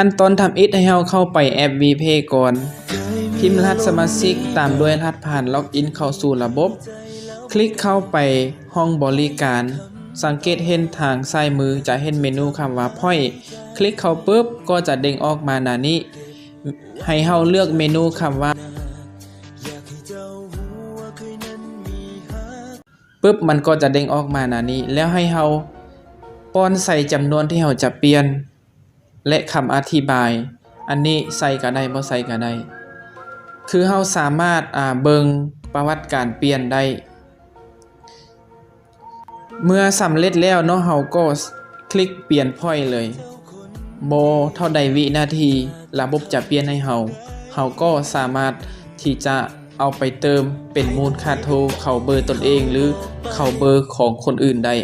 ຂັ້ນຕອນທຳອິດໃຫ້ເຮົາເຂົ້າໄປແອັບ WePay ກ່ອນ. ພິມລະຫັດສະມາຊິກຕາມດ້ວຍລະຫັດຜ່ານ ລັອກອິນເຂົ້າສູ່ລະບົບ. ຄລິກເຂົ້າໄປຫ້ອງບໍລິການ. ສັງເກດເຫັນທາງຊ້າຍມືຈະເຫັນເມນູຄຳວ່າ Point. ຄລິກເຂົ້າປຶບກໍຈະເດັ່ງອອກມາໜ້ານີ້. ໃຫ້ເຮົາເລືອກເມນູຄຳວ່າ ປຶບ ມັນກໍຈະເດັ້ງອອກມາໜ້ານີ້ ແລ້ວໃຫ້ເຮົາປ້ອນໃສ່ຈຳນວນທີ່ເຮົາຈະປ່ຽນ ແລະ ຄຳອະທິບາຍ. ອັນນີ້ໃສ່ກະໄດ້ ບໍ່ໃສ່ກະໄດ້. ຄືເຮົາສາມາດ ອາ ເບິ່ງປະຫວັດການປ່ຽນໄດ້. ເມື່ອສຳເລັດແລ້ວເນາະ ເຮົາກໍຄລິກປ່ຽນ Point ເລີຍ. ບໍ່ເທົ່າໃດວິນາທີ ລະບົບຈະປ່ຽນໃຫ້ເຮົາ. ເຮົາກໍສາມາດທີ່ຈະເອົາໄປເຕີມເປັນມູນຄ່າໂທເຂົ້າເບີຕົນເອງ ຫຼື ເຂົ້າເບີຂອງຄົນອື່ນໄດ້.